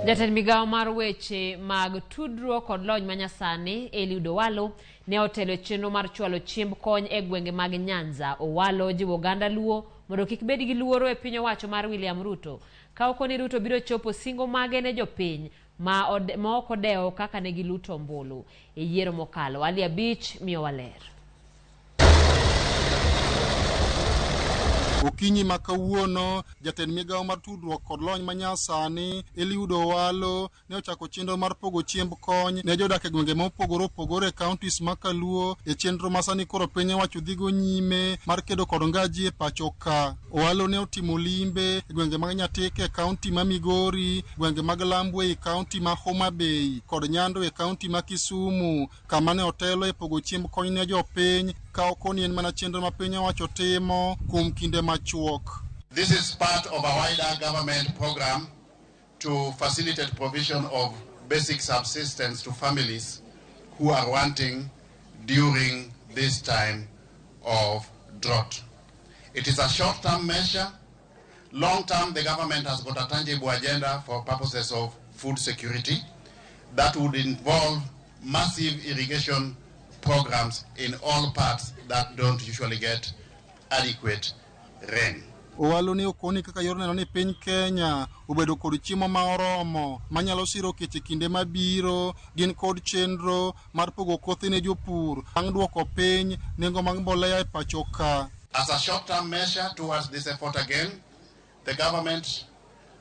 Jatend migawo mar weche mag tudruok kod lony manyasani Eliud Owalo ne otelo e chenro mar chwalo chiemb kony e gwenge mag Nyanza. Owalo jiwo oganda Luo mondo kik bed gi luoro e piny owacho mar William Ruto. Ka okoni Ruto biro chopo singo mage ne jopiny ma ok odewo kaka ne giluto ombulu e yiero mokalo. Ali Abich miyowa ler. Okinyi ma kawuono, jatend migawo mar tudruok kod lony manyasani Eliud Owalo ne ochako chenro mar pogo chiemb kony ne jodak e gwenge mopogore opogore e counties ma Kaluo e chenro ma sani koro piny owacho dhigo nyime mar kedo kod ngaji e pacho ka. Owalo ne otimo limbe e gwenge mag Nyatike e kaunti ma Migori, gwenge mag Lambwe e kaunti ma Homa Bay kod Nyando e kaunti ma Kisumu kama ne otelo e pogo chiemb kony ne jopiny ka okoni en mana chenro ma piny owacho timo kuom kinde machuok. This is part of a wider government program to facilitate provision of basic subsistence to families who are wanting during this time of drought. It is a short-term measure. Long-term, the government has got a tangible agenda for purposes of food security that would involve massive irrigation programs in all parts that don't usually get adequate rain. Owalo ne okoni kaka yor neno ni piny Kenya obedo kod chiemo ma oromo manyalo siro kech e kinde mabiro gin kod chenro mar pogo kothe ne jopur bang' duoko piny nengo mag mbolea e pacho ka. As a short-term measure towards this effort again, the government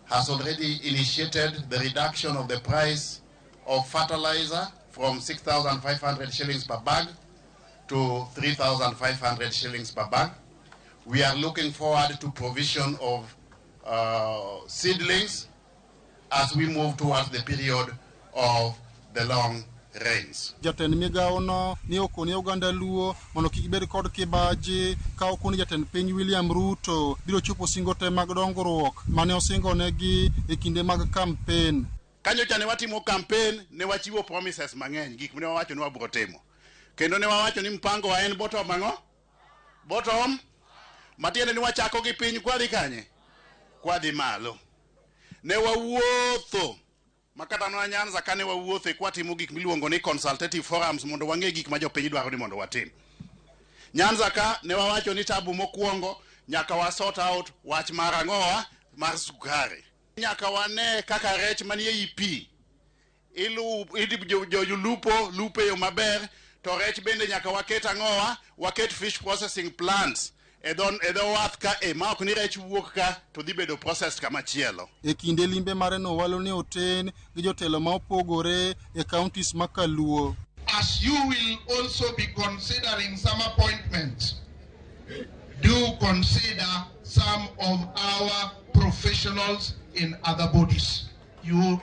has already initiated the reduction of the price of fertilizer from 6,500 shillings per bag to 3,500 shillings per bag. We are looking forward to provision of seedlings as we move towards the period of the long rains. Jatend migawo no ne okoni oganda Luo mondo kik bed kod kibaji ka okoni jatend piny William Ruto biro chopo singo te mag dongruok mane osingonegi e kinde mag kampen. Kanyocha ne watimo campaign, ne wachiwo promises mang'eny, gik mane wawacho ni wabiro timo. Kendo ne wawacho ni mpango wa en bottom ang'o? Bottom. Matiende ni wachako gi piny kwadhi kanye? Kwadhi malo. Ne wawuotho makata mana Nyanza kane wawuothe kwatimo gik miluongo ni consultative forums mondo wang'e gik ma jopiny dwaro ni mondo watim. Nyanza ka ne wawacho ni tabu mokwongo nyaka wa sort out wach mar ang'owa mar sukari. Nyaka wane kaka rech manie i pi jolupo lupo e yo maber to rech bende nyaka waket ang'owa waket fish processing plants e dho wath ka e ma ok ni rech wuok ka to dhi bedo processed kama chielo. E kinde limbe mare no Owalo ne oten gi jotelo ma opogore e counties ma Kaluo. As you will also be considering some appointments, do consider some of our professionals in other bodies.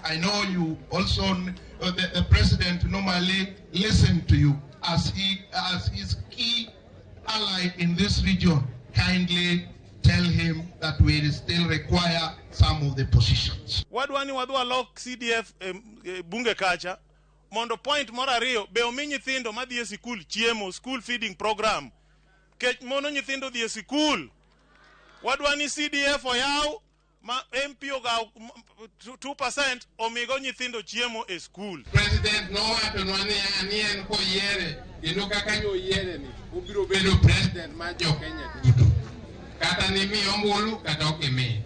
I know you also, the president normally listen to you as his key ally in this region. Kindly tell him that we still require some of the positions. Wadwani wadwa lok CDF bunge kacha mondo point moro ariyo be omi nyithindo madhi e sikul chiemo, school feeding program. Kech mono nyithindo dhi e sikul. Wadwani CDF oyaw ma MP ogaw 2% omigo nyithindo chiemo e skul. President nowachonwa ni en koyiere kendo kaka nyoyiere ni obiro bedo president mar jo Kenya duto. Kata ni miyo ombulu kata ok imiyo.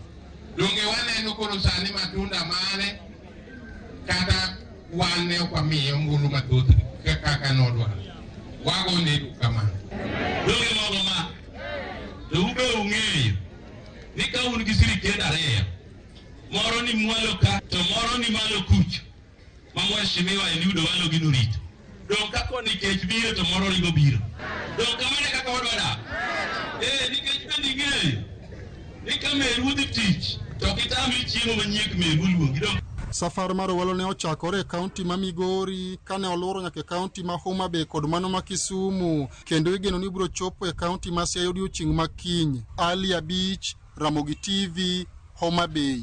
Donge waneno koro sani matunda mare kata wan ne ok wamiye ombulu mathoth kaka nodwaro. Wagone erokamano. Donge mogo ma to ube ung'eyo ni ka un gi sirikend ariyo, moro ni mwalo ka to moro ni malo kucho, ma mheshimiwa Eliud Owalo gino rito. Dong' ka koni kech biro to moro ringo biro. Dong' kamano e kaka wadwa dak. Nikech bende ing'eyo ni ka meru odhi tich to ok itamri chiemo manyiek meru oluongi. Dong' Safar mar Owalo ne ochakore e kaunti ma Migori kane oluoro nyaka e kaunti ma Homa Bay kod mano ma Kisumu kendo igeno ni biro chopo e kaunti ma Siaya odiochieng' ma kiny. Ali Abich, Ramogi TV, Homa Bay.